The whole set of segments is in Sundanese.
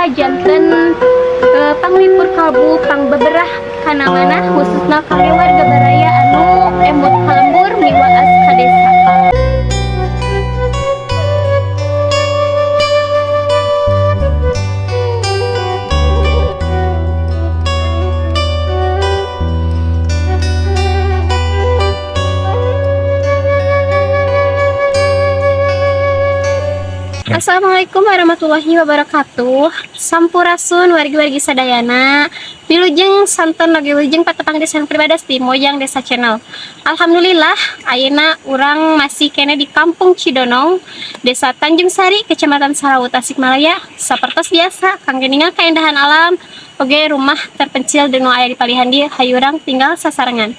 Mugia janten panglipur kalbu pangbeberah kana manah, khususna kangge warga baraya anu emut ka lembur miwaas ka desa. Assalamualaikum warahmatullahi wabarakatuh. Sampurasun wargi-wargi sadayana. Wilujeng sonten lagi, wilujeng patepang di sareng pribadi di Mojang Desa Channel. Alhamdulillah, ayeuna urang masih keneh di Kampung Cidonong, Desa Tanjung Sari, Kecamatan Salawu, Tasikmalaya. Sapertos biasa, kangge ningal keindahan alam, oge rumah terpencil nu aya di palihan dieu, hayu urang tingal sasarengan.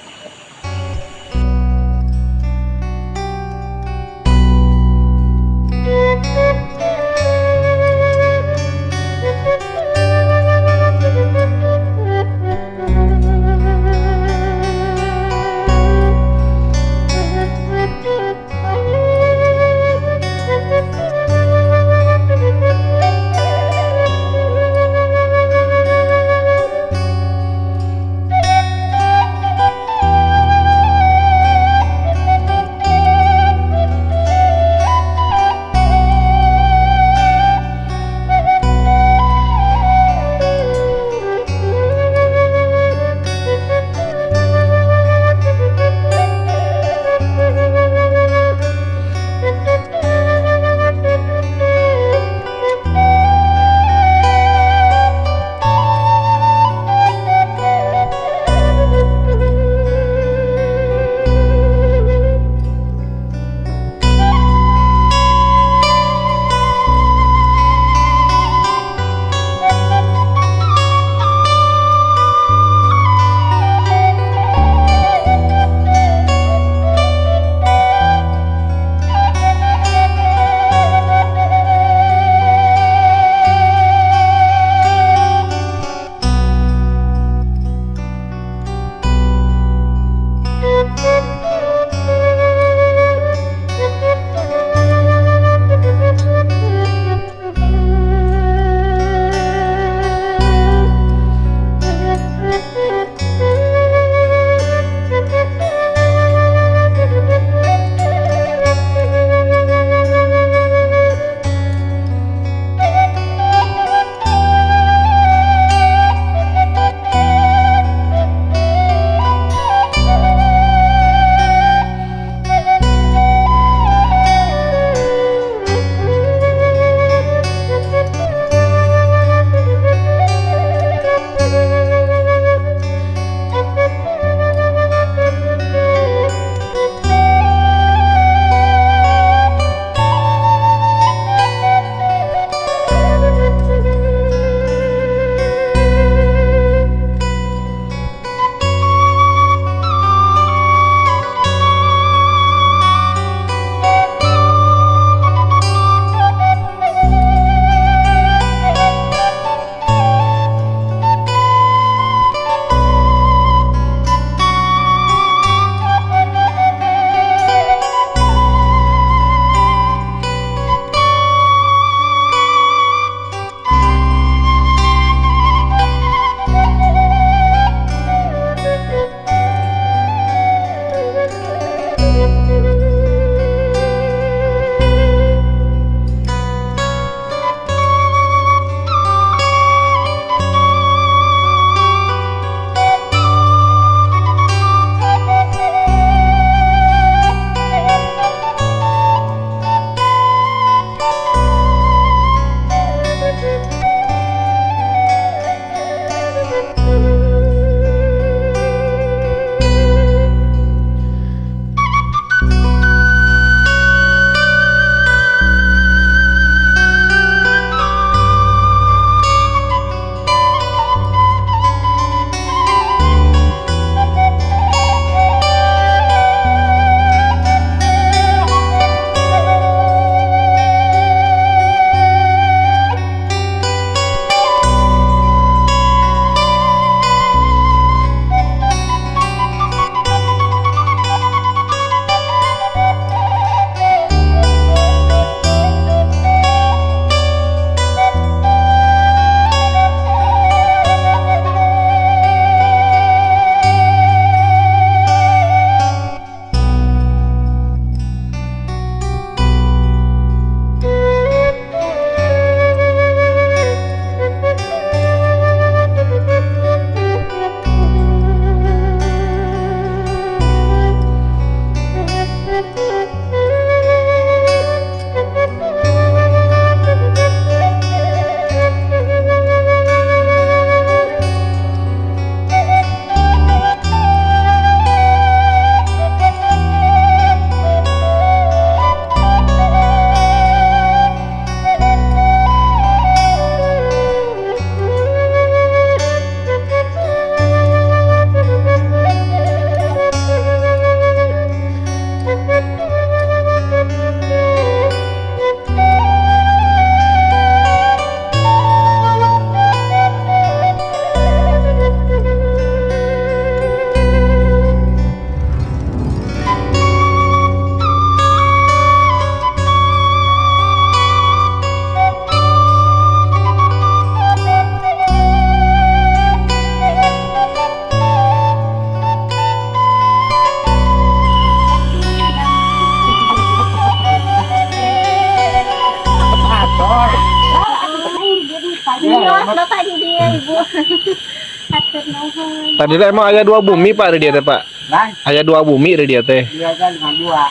Tadi teh emang aya dua bumi, Pak, di dieu teh, Pak. Kan? Aya dua bumi di dieu teh. Iya kan cuma dua.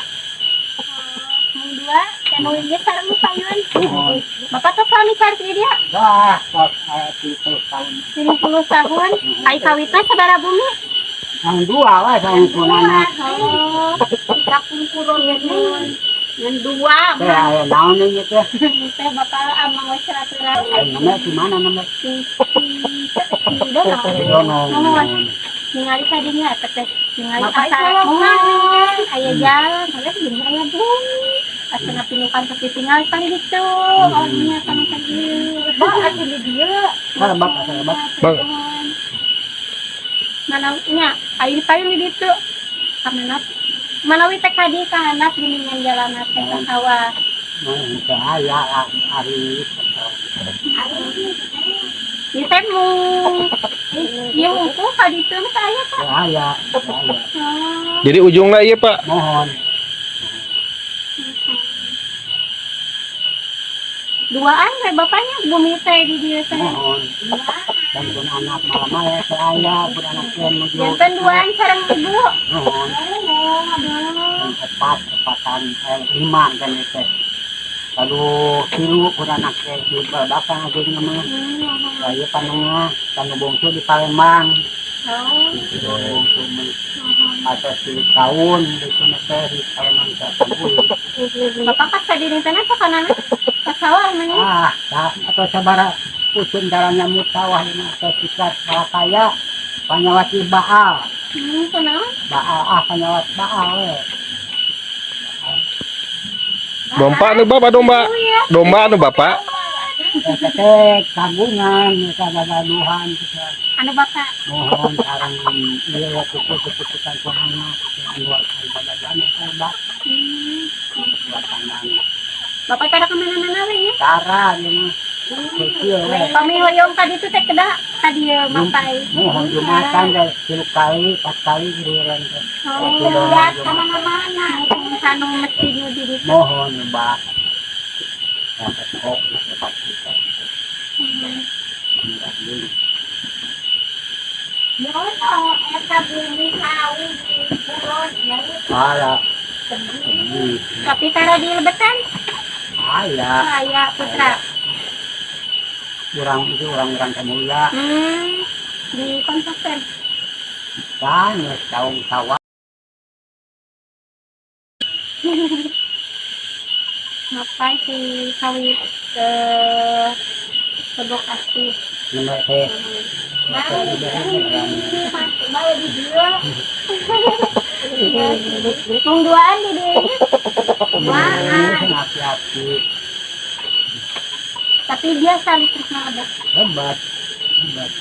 Mung dua, dan ieu sareng nu payun. Muhun. Bapak tuh sami cari di dieu. Wah, tos 30 tahun. 30 tahun. Ai kawitna sabaraha bumi? Yang dua wah sareng punana. Oh, kapungkur ngan dua. Teh aya naon ieu teh? Teh bapak amang we silaturahmi. Aya namanya di mana namanya? Dono. Dono. Muhun. Ningali tadinya eta teh ningali asa muhun aya jalan, aya gini aya bumi. Asa ngapinukan tapi tinggal paling gitu. Oh, nya sama tadi. Bah, atuh di dieu. Sarebat, sarebat. Bang. Mana nya aya di payun di ditu. Kamana manawi teh kadi ka handap geuningan jalan teh ka sawah. Nah, teh aya ari. Ieu teh mung ieu hungkul ka ditu mah teh aya, Pak. Teh aya, teh aya. Oh. Jadi ujungna ieu, Pak. Muhun. Duaan we bapaknya bumi teh di dieu teh. Muhun. Dan pun anak malam teh aya, pun anak teh nuju. Janten duaan sareng ibu. Muhun. Oh, aduh. Dan opat, opatan, lima kan itu. Lalu tilu pun anak teh di belakang aja nama. Saya panengah, kanu bungsu di Palembang. Oh. Di bungsu mah atas 3 tahun itu teh di Palembang teh. Bapak pas tadi di tanah apa kanan? Pas sawah mana? Ah, dah, atau sabara usun jalan nyamut sawah ini atau sikat kaya panyawati baal. Kunaon? Baal ah panyawat baal we. Domba anu Bapak domba. Domba anu Bapak. Eta teh kagungan eta gagaduhan gitu. Anu bapak. Muhun sareng ieu kuku-kukutan kuhana anu anu gagaduhan eta bak buat tangan. Bapak tara kemana-mana we nya? Tara ieu mah. Kecil we. Pami hoyong tadi itu teh kedah tadi mapai. Muhun Jumatan teh tilu kali, empat kali giliran teh. Oh, ya, kemana-mana. Kanu mesti nu di ditu. Muhun bak. Ya, kok tempat kita. Eta bumi sawi di kulon ya. Ala. Tapi tara di lebetan Aya, aya putra. Urang itu orang-orang Kamulia Di kontakkan. Kan geus taung sawah. Ngapain si sawit ke Legok Asih. Nembe teh. Mau di dieu. Mung duaan di dieu. Wah, api-api. Tapi biasa listriknya lebet. Hebat. Hebat.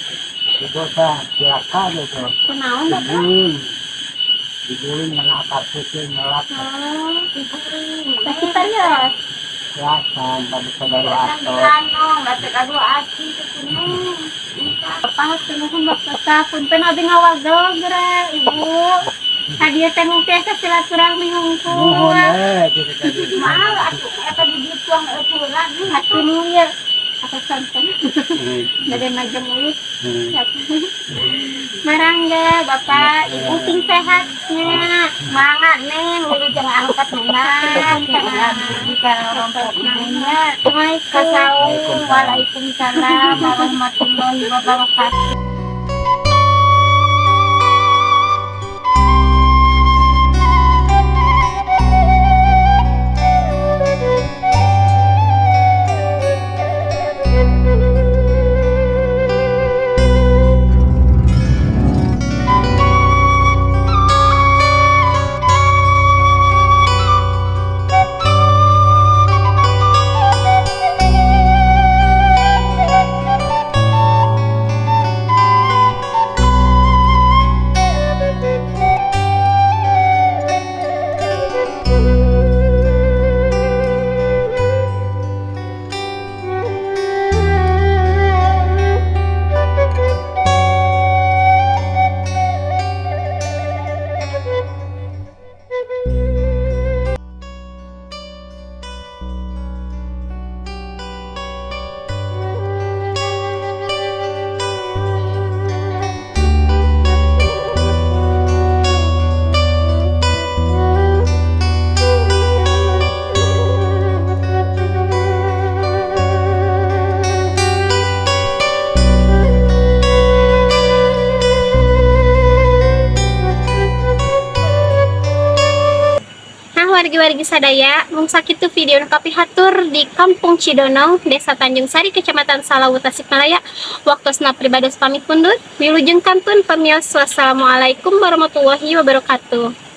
Itu teh cilaka gitu. Kunaon Bapak? Diguling. Diguling ngena akar putih nyelak. Oh, diguling. Pasti parios. Silakan bagus saudara atos. Bapak nuhun Bapak punten abdi ngawagel geura Ibu. Hadiah teh mung tiasa silaturahmi hungkul. Nuhun eh gitu tadi. Maal atuh eta di dieu tuang eueuran atuh nuhun ya. Atas santen. Bade majeng uih. Marangga Bapak, Ibu sing sehatnya. Mangga Neng, wilujeng angkat nungan. Jika rompok ibunya. Assalamualaikum. Waalaikumsalam warahmatullahi wabarakatuh. Wargi-wargi sadaya, mung sakitu video nu kapihatur di Kampung Cidonong, Desa Tanjung Sari, Kecamatan Salawu, Tasikmalaya. Waktosna pribados pamit mundur. Wilujeng kantun pamios. Wassalamualaikum warahmatullahi wabarakatuh.